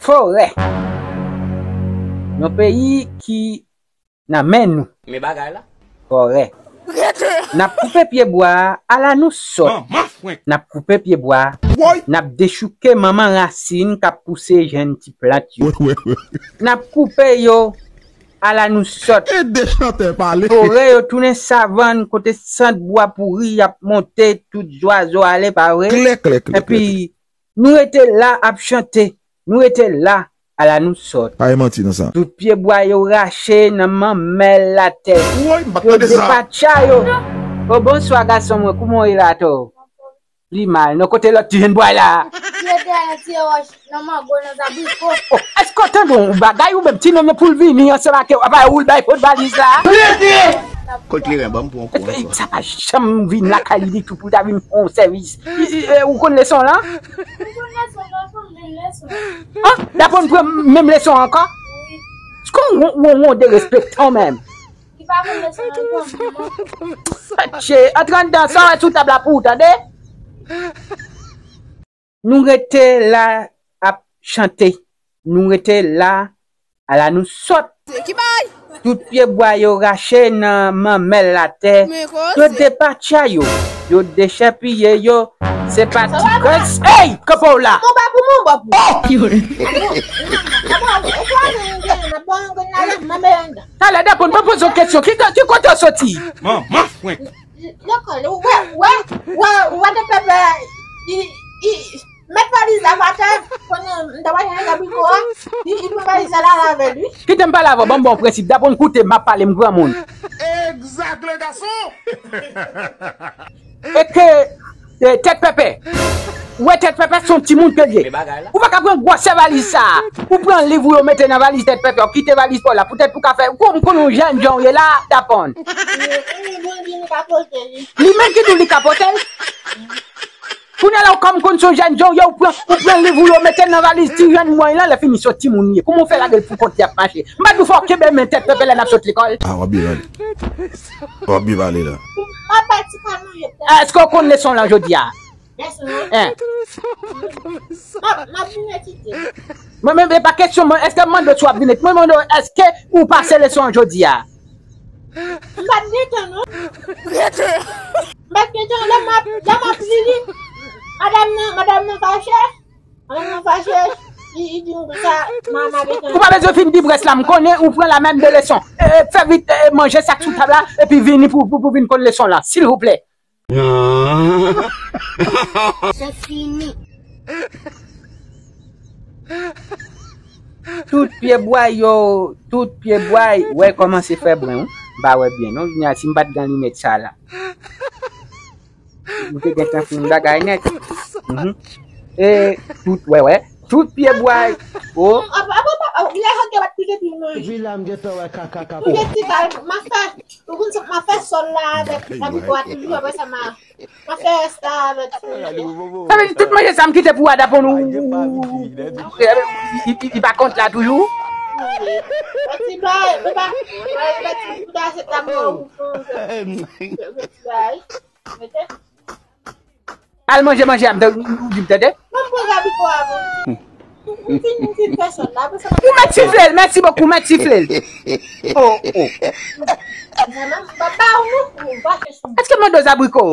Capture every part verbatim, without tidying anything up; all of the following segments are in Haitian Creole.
Forè. Yon peyi ki nan men nou. Men bagay la. Forè. N ap koupe pye bwa a, ala nou sòt. Manman frenk. N ap koupe pye bwa a. Woy. N ap dechouke manman rasin k ap pouse jenn ti plant yo. Wè, wè, wè. N ap koupe yo, ala nou sòt. E de chantè pale. Forè yo tounen savann kote sant bwa pouri ap monte, tout zwazo ale, pa vre? Klè, klè, klè, klè, klè. Epi, nou rete la ap chante, nou rete la, ala nou sòt. Pa gen manti nan sa. Tout pye bwa yo rache nan manmèl latè. Woy, m pa t tande sa. Yo depatcha yo. O, bonswa, gason mwen, kouman w ye la, atò? Li mal. Nan kote lòt ti jenn bwa la? Li rete dèyè ti wòch, nan mango, nan zabriko. O, èske w tande yon bagay ou menm, ti nonm nan pou l vini ansanm ak ou, apa ou l bay pot valiz la? Kot li ren, ban m pran yon kou ankò. Sa pa janm vin lakay li ditou pou l ta vin fè yon sèvis. I, i, e, ou konn leson lan? Ou konn leson lan, ou konn menm leson. An, dapre w pran menm leson ankò? Wi. Èske w, w, w derespektan menm? Li pa konn leson lan, li konn menm. Che, antre anndan, sa w wè sou tab la pou ou, tande? Nou rete la ap chante. Nou rete la, ala nou sòt. Ki bay? Tout pye bwa yo rache nan manmèl latè. Men koze. Yo depatcha yo. Yo dechèpiye yo. Se pa ti kras. Ey, kanpe w la. Mon ba pou mon ba pou. Talè, dapre w, mwen poze w kesyon. Ki, ki kote w soti? Manman frenk. Lekòl, ou wè, wè, wè, wè de pèpè, i, i, met valiz la atè, konnen m ta pral chache zabriko a, i, i pran valiz la, l ale avè l, wi. Kite m pale avè w, ban m ba w prensip, dapre w koute, m ap pale, m granmoun. Egzak, le gason! E ke, e, tèt pèpè. Ou wè tèt pèpè, se yon timoun ke l ye. Men bagay la. Ou pa ka pran gwosè valiz sa a. Ou pran liv ou yo mete nan valiz tèt pèpè, ou kite valiz pa w la. Poutèt pou ka fè, ou konn, ou konn yon jèn jan ou ye la, dapre w. Li menm ki di w li ka pote l. Kounye a la, ou kòm konn se yon jèn jan ou ye, ou pran, ou pran liv ou yo mete nan valiz ti jèn mwen lan, lè fini se yon timoun li ye. Kouman w fè lage l pou kont li ap mache? M pa di w fò w kenbe men tèt pèpè lè n ap sot lekòl. Ah, w ap byen pale. W ap byen pale la. Èske w konn leson lan jodi a? Leson lan? Hein? M ap, m ap vin etidye. Mwen, men, men pa kesyon mwen, èske m mande w si w ap vin etidye? Mwen mande w, èske ou pase leson an jodi a? M pa t gen tan, non. M pa t gen tan, lè m ap, lè m ap li li, madanm nan, madanm nan fache. Madanm nan fache, li, li di m konsa, mama gen tan. Ou pa bezwen fin di près la, m konnen ou pran la menm de leson. E, e, fè vit, e, e, manje sa k sou tab la, epi vini pou, pou, pou vin konn leson lan, silvouplè. Se fini. Tout pye bwa yo, tout pye bwa, wè kòmanse fè bren, wi. M pa wè byen, non. Jodi a, si m pa t gen linèt sa la. M te gentan fin bagay nèt. Mhm. E tout, wè, wè. Tout pye bwa, o. Apre, apre, apre, lè yo te bat pike pi manje. Epi la, m gentan wè kaka k ap. Pou gen ti bal, m ap fè, ou konn sa, m ap fè sòl la avèk zabriko a toujou, apre sa, m a, m ap fè rès la avèk fwi. Sa vle di tout manje sa m kite pou Adapon, ou, ou, ou, ou, li, li, li pa kont la toujou? Wi. Ti bay, ou pa, ou pa, ou pa ti bouda se tab mwen, ou, ou, ou, ti bay. Mete. Al manje manje a, m te, ou di m tande? Mwen m pran zabriko a, mwen. M fin, m fin fè sòl la, apre sa, ou mèt sifle l, mèsi bokou, mèt sifle l. Oh, oh. Mwen, m pa ba ou non, ou pa fè sou. Èske m mande w zabriko?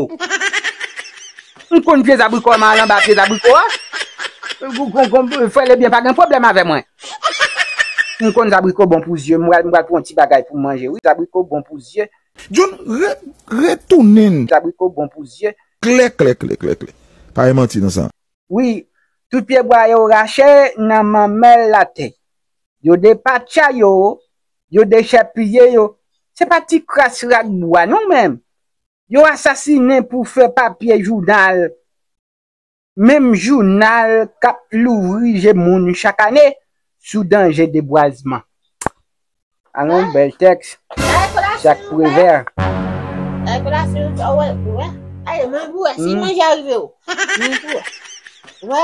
M konn pye zabriko a, m al anba pye zabriko a. Ou, ou, ou, fè l byen, pa gen pwoblèm avè mwen. M konn zabriko bon pou zye, m pral, m pral pran yon ti bagay pou m manje, wi. Zabriko bon pou zye. John, re-, retounen. Zabriko bon pou zye. Klè, klè, klè, klè, klè. Pa gen manti nan sa. Wi, tout pye bwa yo rache nan manmèl latè. Yo depatcha yo, yo dechèpiye yo. Se pa ti kras rak bwa non menm. Yo asasinen pou fè papye jounal. Menm jounal k ap louvri je moun chak ane sou danje debwazman. Alon, bèl tèks. Jak Prevè. Ay, kolasyon, wè, wè. Ay, mwen pou wè. Si manje a rive w. Mwen pou wè. Wè.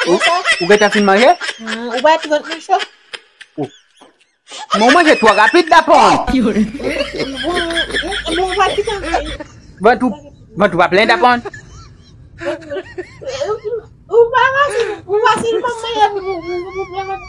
Ou, ou gentan fin manje? Hmm, ou pa trant manje? Ou. Men w manje twò rapid, Dapon. Vant ou, vant ou pa plen, Dapon. Ou pa fasil, ou fasil pa manje pou, pou, pou, pou plen vant.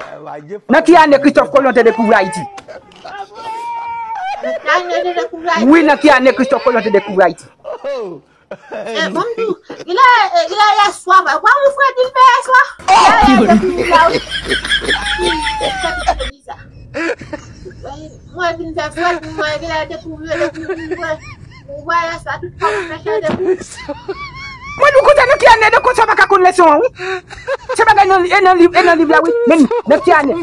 Nan ki ane Kristòf Kolon te dekouvri Ayiti? Nan ki ane te dekouvri Ayiti? Wi, nan ki ane Kristòf Kolon te dekouvri Ayiti? Eh, bon, m di w, genlè, eh, genlè yèswa, pa, pa yon frèt vin fè yèswa. Oh! Genlè, genlè, genlè, genlè, genlè, genlè, genlè, genlè, Mwen vin fè frèt, mwen genlè dekouvri, dekouvri, mwen. Ou wè sa, tout kòb mwen fè dekouvri. Mwen di w konsa nan ki ane, de konsa w pa ka konn leson an, wi. Se bagay nan, e nan liv, e nan liv la, wi. Men nan ki ane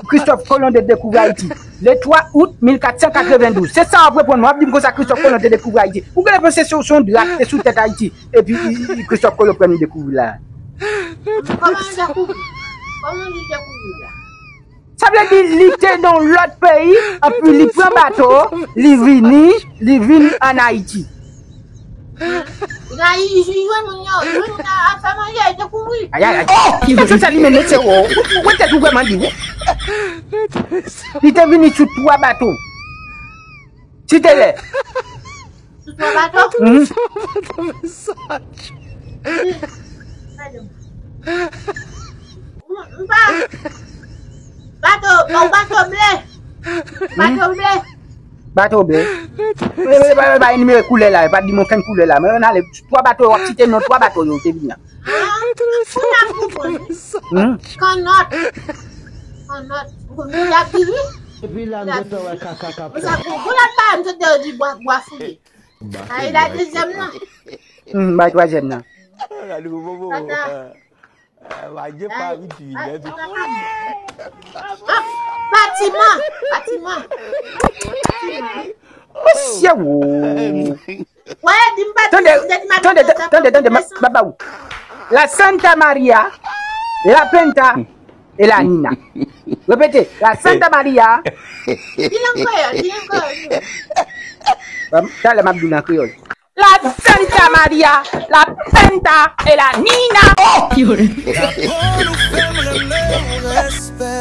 Kristòf Kolon te dekouvri Ayiti? Le twa out mil kat san katrevendouz. Se sa w ap reponn mwen, w ap di m konsa Kristòf Kolon te dekouvri Ayiti. Ou genlè panse se, se yon dra ki te sou tèt Ayiti, epi i, i, Kristòf Kolon pran li dekouvri la. Kòman li dekouvri? Kòman li dekouvri la? Sa vle di li te nan yon lòt peyi, epi li pran bato, li vini, li vin ann Ayiti. Li jwenn moun yo, li jwenn moun yo ap fè manje, li dekouvri. Ayayay. Oh! Li te fè sa li menm, mesye, o. Ou wè tèt ou vrèman di, wi. Li te vini sou twa bato. Ti te lè. Sou twa bato? Mhm. Gade m. M pa. Bato, yon bato ble. Bato ble. Bato ble. Mwen, mwen, mwen, mwen, mwen, nimewo koulè la, pa di mwen kenn koulè la. Mwen, mwen ale, twa bato, w ap site non twa bato yo te vini an. Ah, ou pa konprann. Hmm? Kannòt. Kannòt. Ou konn moun y ap di wi? Epi la, m gentan wè kaka k ap fèt. Ou sa, pou, pou lòt pa, m te di bwa, bwa fouye. Ay, la dezyèm nan. Hmm, bay twazyèm nan. Gade bobo. Tata. Wadye pa vit fi nèt. Ah, batiman, batiman. Mesye wo. Wè, di m pa Tande, di, di m pa tande, di, tande, tande, ma- ba- ba ou. La Santa Maria, la Penta e la Nina. Repete, la Santa Maria. Di l an kreyòl, di l an kreyòl. Bon, talè m ap di l an kreyòl. La Santa Maria, la Penta e la Nina. Oh! Dabò nou fè m renmen w, respè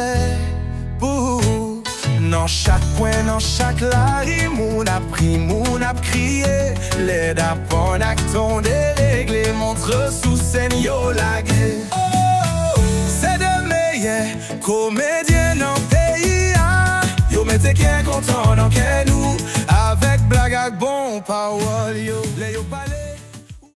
pou ou. Nan chak kwen, nan chak lari, moun ap ri, moun ap kriye. Lè dapòn ak ton deregle, montre sou sèn yo lage. Oh, se de meyè komedyen nan peyi a. Yo mete kè kontan nan kè